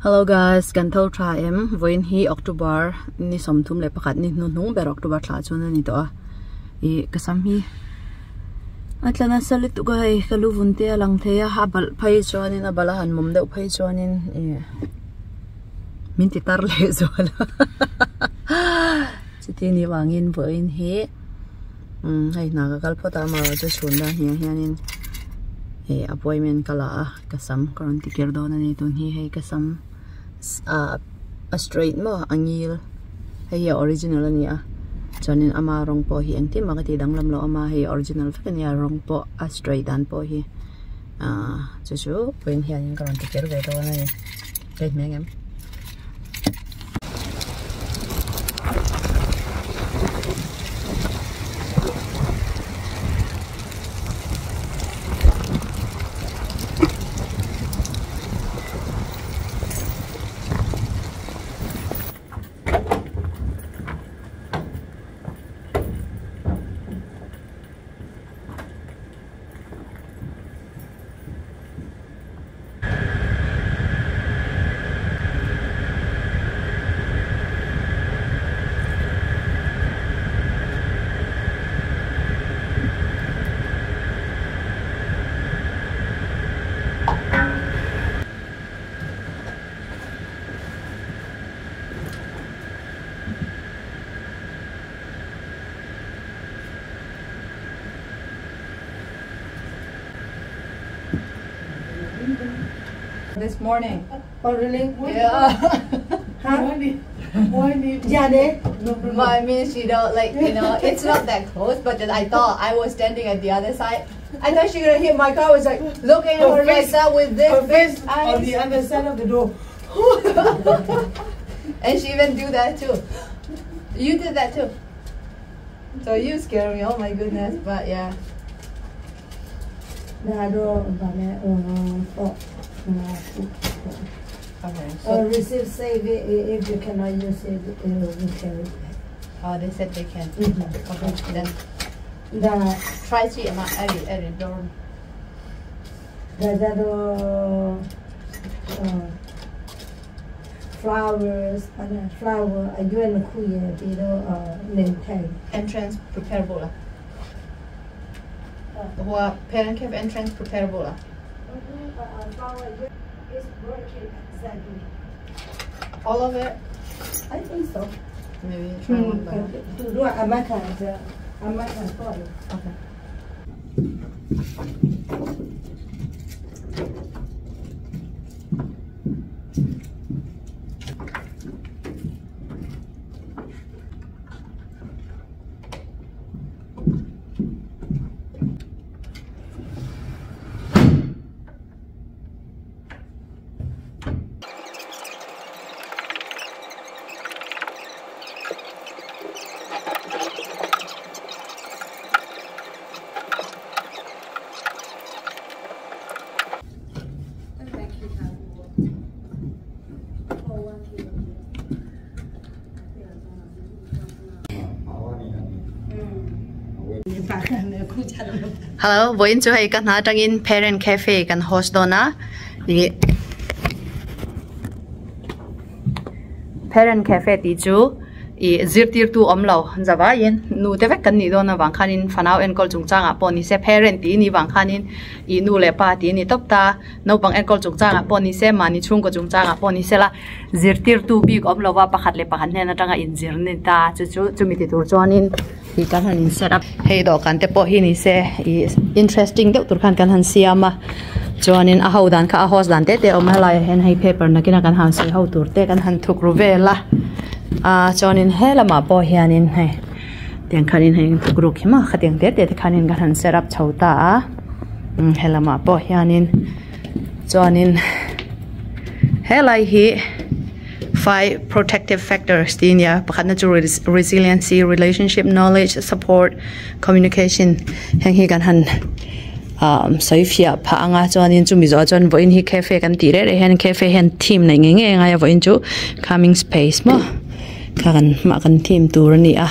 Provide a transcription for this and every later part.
Hello guys, kan tho tha em vawiin hi October ni 31 ni hnuhnung ber October thla chuan a ni tawh a ih ka sam hi a tla nasa lutuk a hei ka lu vun te a lang thei a a balh phei chuanin a balh a han mawm deuh phei chuanin ih min ti tar leh zual a chuti ni vangin vawiin hi umm hei hna ka kal phawt a amaherawhchu chhun dan hi ah hianin ih appointment ka la a. Ka sam ka rawn ti ker dawn a ni tun hi hei ka sam ah a straight maw a ngil hei hi a original a ni a chuanin ama rawng pawh hi engtin mah ka tih danglam loh ama hei original vek a nia rawng pawh a straight dan pawh hi ah chu chu vawiin hianin ka rawn ti ker ve dawn a ni ka inhmeh ang em. This morning. Oh, really? Yeah. Huh? Yeah, they. I mean, she don't like, you know, it's not that close, but then I thought I was standing at the other side. I thought she gonna hit my car. I was like looking at her, her like that with this her face big eyes. On the other side of the door. And she even do that too. You did that too. So you scared me. Oh my goodness. But yeah. Okay. So receive save it if you cannot use it, we can. Oh, they said they can. Mm-hmm. Okay, then the try see every door. The flowers and flower you and kuya name tag. Entrance preparable. What parent have entrance preparable? Flower is working exactly. All of it? I think so. Maybe try one by one. Okay. Hello, vawiin chu hei ka hna atangin Parent Cafe kan host dawn a ih Parent Cafe tih chu ih zirtirtu awm lo zavaiin nu te vek kan nih dawn avang khanin fanau enkawl chungchangah pawh ni se parent tih ni vang khanin ih nu leh pa tih a ni tawp ta naupang enkawl chungchangah pawh ni se mahni chhungkaw chungchangah pawh ni se la zirtirtu bik awm lova pakhat leh pakhat hnen atanga inzir ni ta chu chu chumi ti tur chuanin ih kan han in set up hei dawhkan te pawh hi ni se ih interesting deuh tur khan kan han siam a chuanin a ho dan kha a host dan te te a awm a helaiah hian hei paper nakina kan han sawi ho tur te kan han thuk ru vel a ah chuanin he lamah pawh hianin hei tiang khanin hei thuk ruk hi maw khatiang te te te khanin kan han set up chho ta a he lamah pawh hianin chuanin helai hi five protective factors tih a nia pakhatna chu resiliency relationship knowledge support communication heng hi kan han ah sawi fiah phah anga chuanin chumi zawh ah chuan vawiin hi cafe kan tih reh reh hian cafe hian theme neih ngei ngei a ngai a vawiin chu coming space maw kha kan hmah kan theme tur a ni a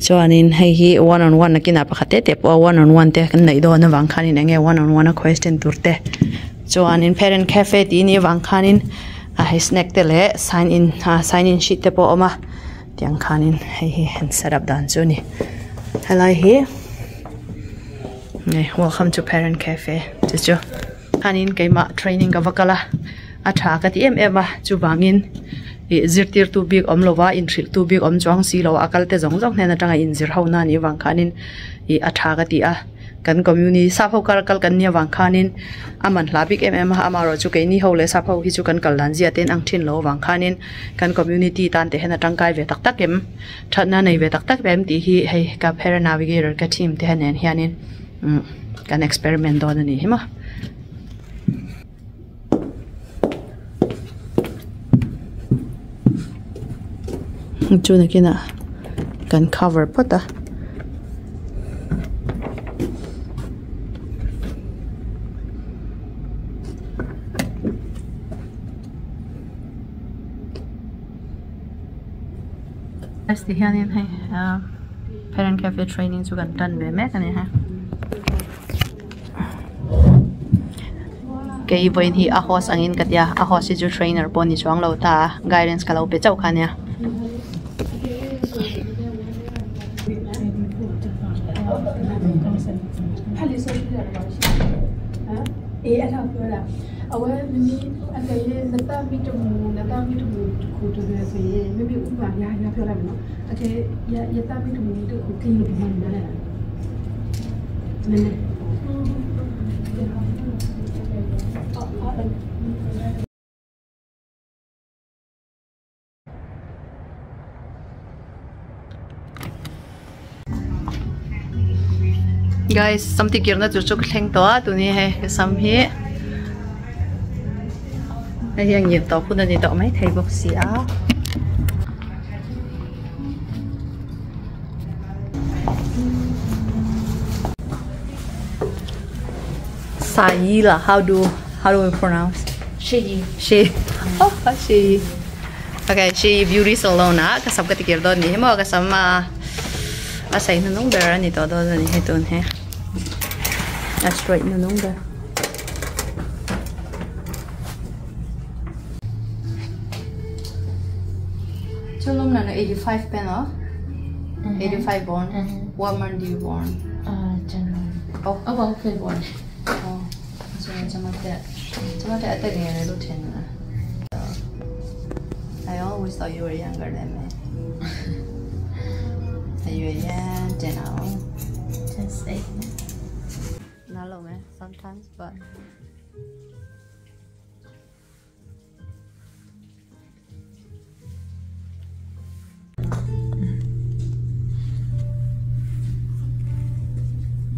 chuanin hei hi one on one nakinah pakhat te te pawh a one on one te kan neih dawn avang khanin eng nge one on one a question tur te chuanin parent cafe tih a nih avang khanin. A hei snack te leh sign in ah sign in sheet te pawh a awm a tiang khanin hei hi an set up dan chu a ni helai hi welcome to parent cafe chu chu khanin keimah training ka va kal a a tha ka ti em em a chuvangin ih zirtirtu bik awm lova inhrilhtu bik awm chuang si lo a kal te zawng zawng hnen atanga inzir ho na anih avang khanin ih a tha ka ti a. Kan community sap ho kar a kal kan nia vang khanin a man hla bik em em a amaherawh chu keini ho leh sap ho hi chu kan kal dan zia te an ang thin lo avang khanin kan community tan te hian a tangkai ve tak tak em thatna nei ve tak tak em tih hi hei ka parent navigator ka team te nen hianin umm kan experiment dawn a ni hi maw. Chu nakinah kan cover phawt a. Ti hianin hei ah parent cafe training chu kan tan ve mek a ni ha. Kei vawiin hi a host angin ka tia a host hi chu trainer pawh ni chuang lo ta a guidance ka lo pe chauh kha ania. Guys sam ti kirna chu chu ka thleng tawh a tuni hei ka sam hi hei hi a ngil tawh hun a ni tawh maithei bawk si a. Sayila how do how do we pronounce Shi Shi oh Shi okay Shi beauty salon ah ka sam ka tikir dawn ni hi maw ka sam a a sei hnunung ber a ni tawh dawn a ni hei tun hi a straight hnunung ber. Chulum na 85 pen oh 85 born what month do you born January. Oh. Oh, well, February. Oh, so I always thought you were younger than me. You Just 8. Not long, sometimes, but.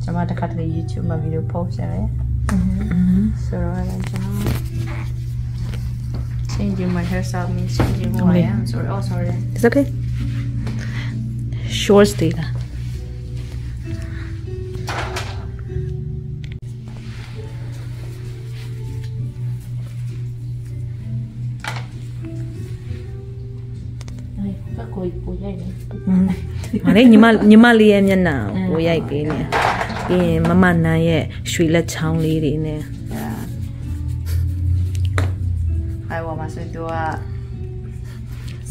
ကျွန်မတခါတလေ YouTube မှာ video post ရတယ်ဆိုတော့အဲ့ဒါကြောင့် changing my hairstyle means changing who I am. Sorry, oh sorry. It's okay. Short stay လား။ဟာလေညီမညီမလေးရဲ့မျက်နှာကိုရိုက်ပေးနေ။ပြီးရင်မမနန်းရဲ့ရွှေလက်ချောင်းလေးတွေနဲ့ Yeah. I want my to a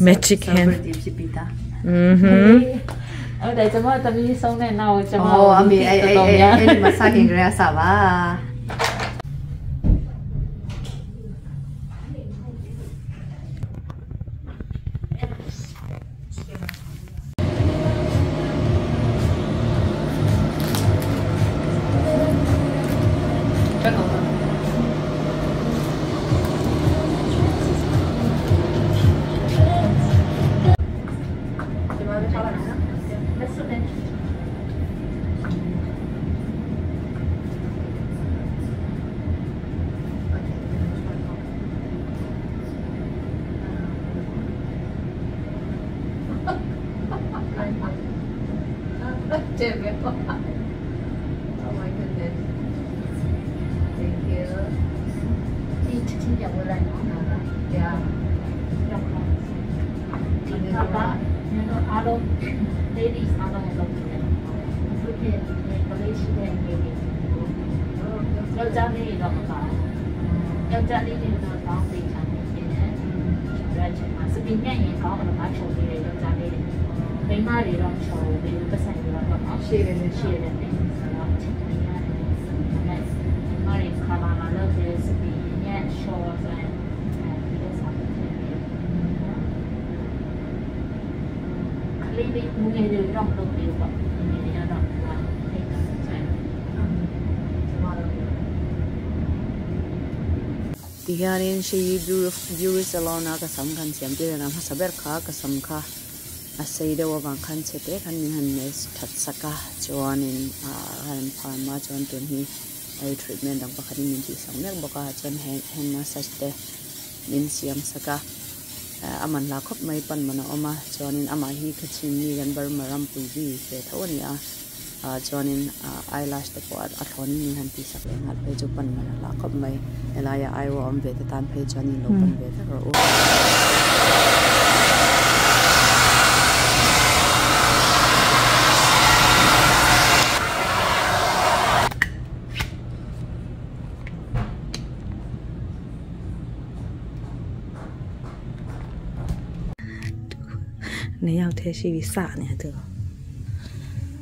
magic hand celebrity ဖြစ်ပြီးသား อือหือ ဟုတ်တယ်ကျမသမီးဆုံးတဲ့နောက်ကျမ အော်အမေအဲ့အဲ့အဲ့အဲ့ဒီမှာစခင်ကြရဆာပါ Oh my goodness. Thank you. Yeah. အားလုံး ladies အားလုံးလုပ်တယ်သူကကလေးရှိတဲ့ငယ်ငယ်ယောက်ျားလေးတော့မပါဘူးယောက်ျားလေးတွေတော့တောင်းသိချင်နေတယ် Tihianin hri beauty salon a ka sam khan siam tir a hmasa ber kha ka sam kha a sei deuh avang khan chhe te khan min han mes that sak a chuanin ah han phar hma chuan tun hi hei treatment dang pakhat in min tih sak mek bawk a chuan hand massage te min siam sak a a man hla khawp mai pan man a awm a chuanin amah hi ka chhin mi kan Burma rampui bi ve tho a ni a ah chuanin ah eyelash te pawh a thlawn in min han tih sak leh nghal phei chu pan man a hla khawp mai helaia aiawh awm ve te tan phei chuan in lo pan ve vek rawh u. 你要贴西比啥呢？这个。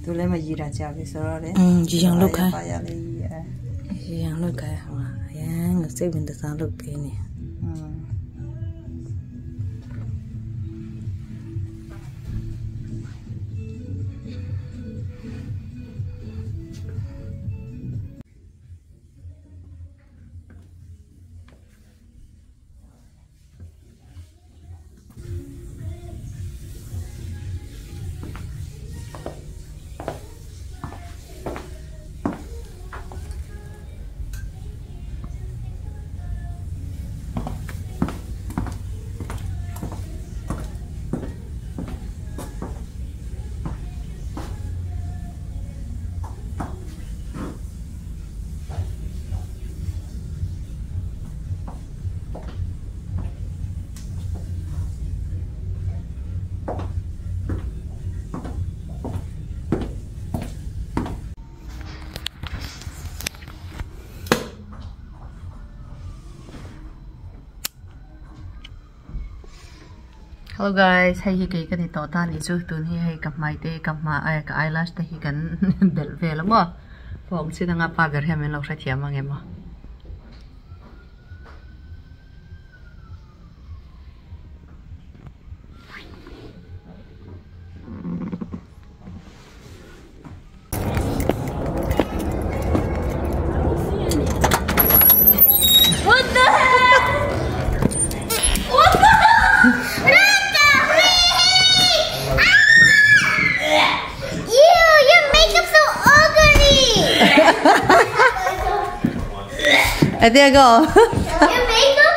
都那么热了，家里说的。嗯，就像六开。就像六开好嘛？哎呀，我这边都上六开呢。嗯。 Hello guys, hei hi kei ka ni tawh ta ni chu tun hi hei ka hmai te ka hma ai ka eyelash te hi kan belh vel a maw pawng chin anga pa ber hian min lo hrethiam ang em aw. What the heck? What the Ew, your makeup's so ugly. There you go. Your makeup,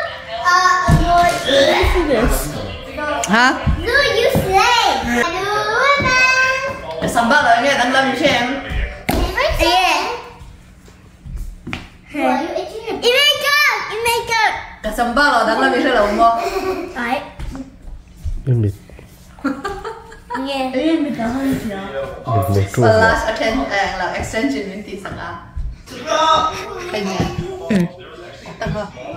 this. Huh? No, you slay. Sambal rồi nghe đang lâm xem. Yeah. Hey. You makeup, you makeup. Cái sambal rồi đang lâm xem là không? Right. Mit Yeah. mit Motor. Last attend là extension mình thì sang à. Cái gì? Tăng không?